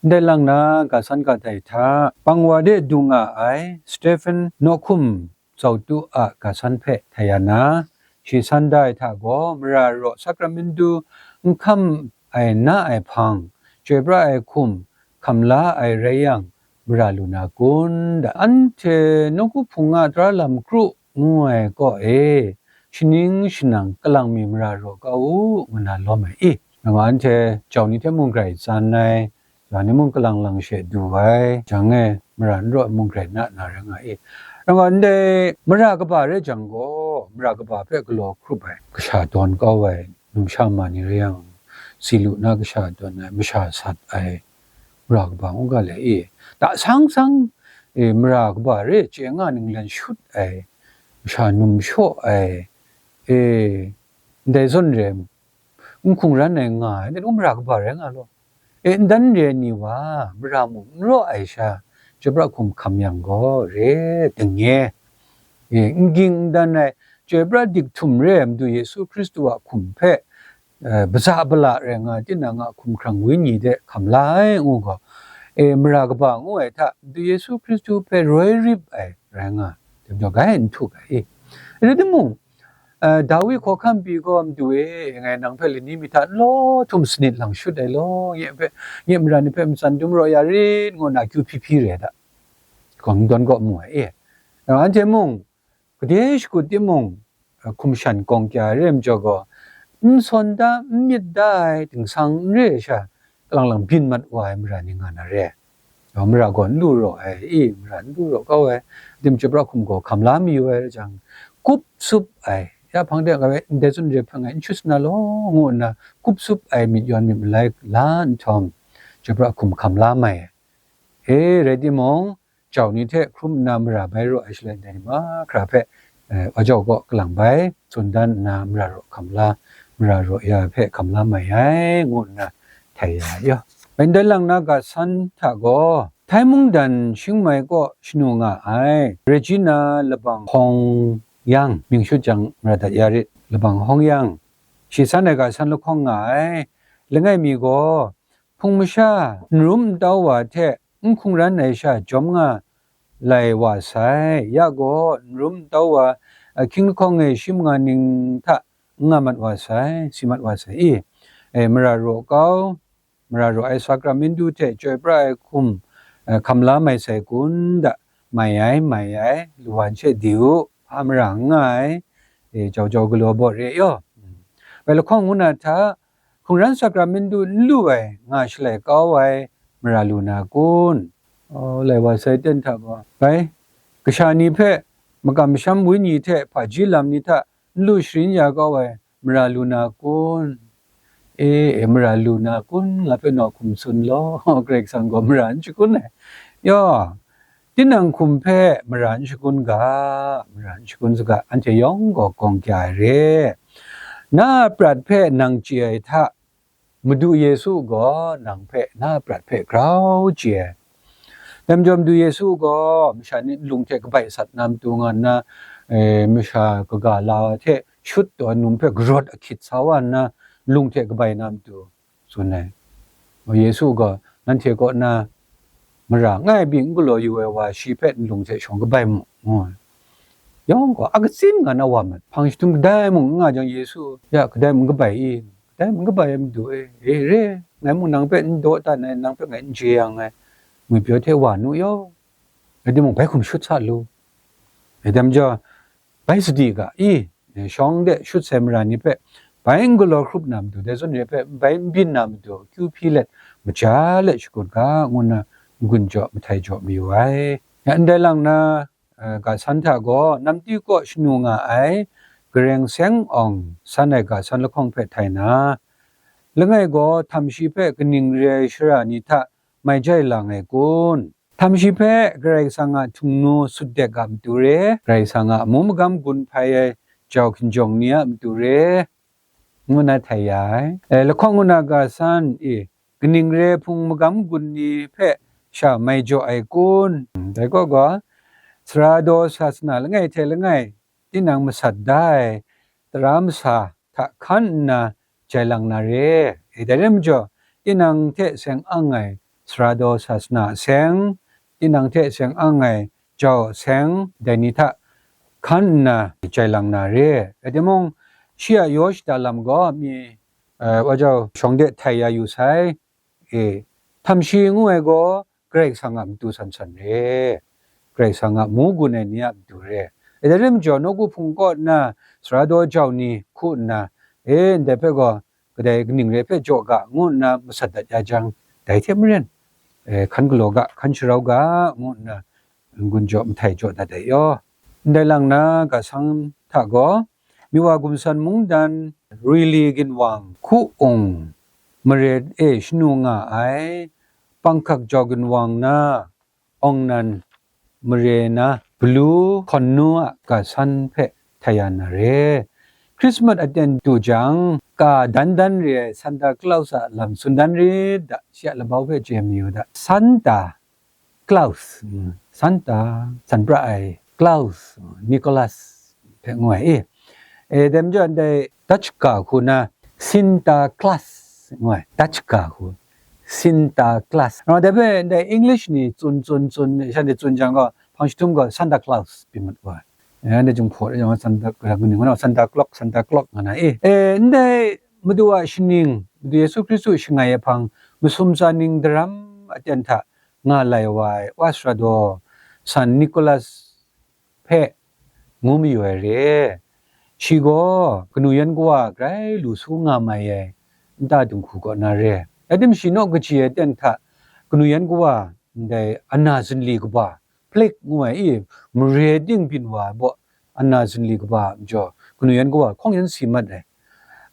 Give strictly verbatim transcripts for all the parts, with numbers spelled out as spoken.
Ndai lang na ga san ga dai hta, pang wa de dung nga ai Stephen nawhkum zau tu a ga san hpe htai ya na, shi san da ai hta gaw, mara raw sakramentu n hkam ai na ai hpang, chyoi pra ai hkum hkam la ai rai yang, mara lu na kun? Da, anhte nawku hpung a tara lam kru ngu ai kaw e, shaning shanang kalang mi mara raw kau u, ngu na lawm ai i? Nang anhte jau ni hte mung grai tsan ai, jau ni mung kalang lang she du ai, jang e mara n raw mung grai na na rai nga i? Nang ndai mara kaba rai jang gaw, mara kaba hpe galaw hkrup ai, kasha dawn kau ai, numsha ma ni rai yang, si lu na kasha dawn ai, masha sat ai, mara kaba ngu ga le i? Da sang sang, e, mara kaba re chye nga ninglen shut ai, masha num shaw ai, e, ndai zawn re, n hkungran ai nga ai, dan mara kaba rai nga law. E, n dan re ni wa, mara mung n raw ai sha, chyoi pra hkum hkam yang gaw, re, ding e, e, n ging n dan ai, chyoi pra dik htum re ai Madu Yesu Hkristu a hkum hpe, e, baza bala rai nga, tinang a hkumhkrang wenyi de hkam la ai, ngu gaw, e, mara kaba ngu ai hta, Madu Yesu Hkristu hpe roi rip ai rai nga, dai majaw, gai n htuk ai i? Rai timung, e, Dawi hkawhkam pyi gaw, Madu e, ngai nang hpe lani mi hta n law htum sanit lang shut ai law, nye hpe, nye mara ni hpe matsan dum raw ya rit, ngu nna akyu hpyi hpyi re ai hta, gaw n dawn kaw mu ai i? Anhte mung, gade shakut timung, hkum shan kawng kya ai re ai majaw gaw, n sawn da, n myit da ai, dingsang n re ai sha, kalang lang byin mat wa ai mara ni nga na re. Mara gaw n lu raw ai i? Mara n lu raw kau ai. Dim chyoi pra hkum gaw hkam la mayu ai rai jang, kup sup ai, ya hpang de nga ai, ndai zawn re hpe ngai n shut sa na law, ngu nna kup sup ai myit yawn myit malai la nhtawm, chyoi pra hkum hkam la mai ai. E, rai timung, jau ni hte hkrum nna mara bai raw ai shaloi, dai ni mahkra hpe, e, wa jau kaw kalang bai tsun dan nna, mara raw hkam la, mara raw ya ai hpe hkam la mai ai, ngu nna htai ya ai yaw. Bai ndai lang na ga san hta gaw, Htai mungdan shingmai kaw shanu nga ai Regina Labang Hawng Yang, mying shut jang mara dat ya rit, Labang Hawng Yang, shi san ai ga san lahkawng nga ai langai mi gaw, hpung masha n rum n tau wa hte n hkungran ai sha jawm nga lai wa sai, ya gaw n rum n tau wa, ahkying lahkawng e shi manga ning hta n nga mat wa sai, si mat wa sai i? E, mara raw kau, mara raw ai sakramentu hte chyoi pra ai hkum, e, hkam la mai sai kun? Da, mai ai, mai ai, lu wa n she di u, hpa mara n nga ai, e, jau jau galaw baw re yaw. Bai lahkawng ngu na hta, hkungran sakramentu n lu ai, nga shalai kau ai mara lu na kun? Lai wa sai ten hta gaw, bai, kasha ni hpe makam masham wenyi hte hpaji lam ni hta n lu sharin ya kau ai mara lu na kun? E, e, mara lu na kun? Nga hpe nawhkum tsun law, Karai Kasang gaw mara n shakun ai. Yaw, tinang hkum hpe mara n shakun ga, mara n shakun saga, anhte yawng gaw kawng kya ai re. Na a prat hpe nang chye ai hta, Madu Yesu gaw nang hpe na a prat hpe grau chye ai. Dai majaw Madu Yesu gaw masha ni nlung hte kabai sat na matu nga nna, e, masha kaga la ai hte shut taw ai num hpe garawt ahkyit sa wa nna, nlung hte kabai na matu tsun ai. Yesu gaw, nanhte kaw na mara ngai byin n galaw yu ai wa, shi hpe nlung hte shawng kabai mu, ngu ai. Yawng gaw, a katsin nga na wa mat, hpang jahtum kadai mung n nga jang, Yesu, ya, kadai mung kabai i? Kadai mung kabai ai Madu e, e, re, ngai mung nang hpe n daw dan ai, nang hpe ngai n jeyang ai, ngwipyaw hte wa nu yaw, rai timung, bai hkum shut sa lu. E, dai majaw, bai sadi ga i? E, shawng de shut sai mara ni hpe, bai n galaw hkrup na matu, dai zawn ni hpe bai n byin na matu, akyu hpyi let, maja let shakut ga, ngu nna n-gun jaw, mahtai jaw mayu ai. Ya, ndai lang na, e, ga san hta gaw, namti kaw shanu nga ai, Gareng Seng Awng san ai ga san lahkawng hpe htai na, langai gaw htam shi hpe kaning re ai shara ni hta mai jai lang ai kun? Htam shi hpe Karai Kasang a htingnu sutdek a matu re, Karai Kasang a amu magam gun hpai ai jau hkinjawng ni a matu re, ngu na htai ya ai. E, lahkawng ngu na ga san i? Kaning re hpung magam gun ni hpe sha mai jaw ai kun? Dai kaw gaw, sara daw sasana langai hte langai, tinang masat da ai tara masa hta hkan nna jai lang na re. E, dai rai majaw, tinang hte seng ang ai sara daw sasana a seng, tinang hte seng ang ai jau a seng, dai ni hta hkan nna jai lang na re. Rai timung, shi a yaw shada lam gaw mi, eh, wa jau shawng de htai ya yu sai. E, htam shi ngu ai gaw Karai Kasang a matu san san re, Karai Kasang a mu gun ai ni a matu re. E, dai rai majaw, nawku hpung kaw nna sara daw jau ni hku nna, e, ndai hpe gaw kadai kaning re hpe jaw ga, ngu nna masat dat ya jang, dai hte maren, e, hkan galaw ga, hkan sharau ga, ngu nna n-gun jaw mahtai jaw dat ai yaw. Ndai lang na ga sang hta gaw, Miwa Gumsan Mungdan Ruili Ginwang Hku Ung mare e shanu nga ai, Panghkak Jau Ginwang na Awngnan mare na Blu Hkawn Nu a ga san hpe htai ya na re. Christmas aten du jang, ka dan dan re ai Santa Claus a lam tsun dan rit da, shi a labau hpe chye mayu da. Santa Claus, mm, Santa, san pra ai, Claus, mm, Nicholas hpe ngu ai i. E, dai majaw ndai Dutch ga hku na, Sinta Claus ngu ai, Dutch ga hku, Sinta Claus. Rau dai hpe ndai English ni tsun, tsun, tsun, shanhte tsun jang gaw, hpang jahtum gaw Santa Claus byin mat wa ai. E, ndai Jinghpaw e jang Santa, kaning ngu na, Santa Claus, Santa Claus nga na i. E, ndai Madu a shaning, Madu Yesu Hkristu shangai ai hpang, masum tsa ning daram aten hta nga lai wa ai, wa sara daw, San Nicholas hpe ngu mayu ai re. Shi gaw kanu yan kawa grai lu su nga mai ai nta dinghku kaw na re. Rai tim, shi naw kaji ai ten hta kanu yan kawa ndai ana zinli kaba, plague ngu ai i, mare ting byin wa ai baw, ana zinli kaba majaw, kanu yan kawa hkawng yan si mat ai.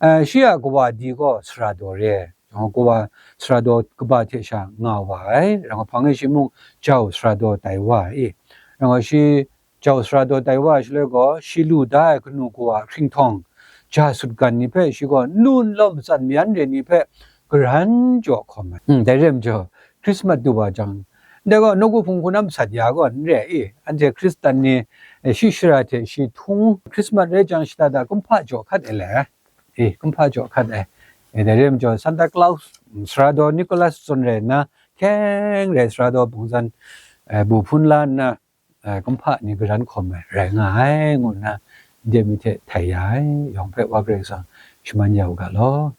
Eh, shi a kawa di gaw sara daw re. Jang gaw kawa sara daw kaba hte sha nga wa ai. Rang hpang e shi mung jau sara daw tai wa ai. Rang shi jau sara daw tai wa ai shaloi gaw, shi lu da ai kanu kawa hkringhtawng, ja sutgan ni hpe shi gaw n lu n lawm matsan mayan re ni hpe karan jaw hkawm ai. Hmm, dai re majaw, Christmas du wa jang, ndai gaw nawku hpung hku na masat ya gaw n re i, anhte Hkristan ni, eh, shi shara hte shi htung Christmas rai jang shada da kumhpa jaw hkat ai le, eh, kumhpa jaw hkat ai. Eh, dai re majaw, Santa Claus, mm, sara daw Nicholas zawn rai nna, hkyeng rai sara daw bungzan, eh, bu hpun la nna, eh, kumhpa ni karan hkawm ai rai nga ai, ngu nna, ndai mi hte htai ya ai, yawng hpe Wa Karai Kasang shaman ya u ga law.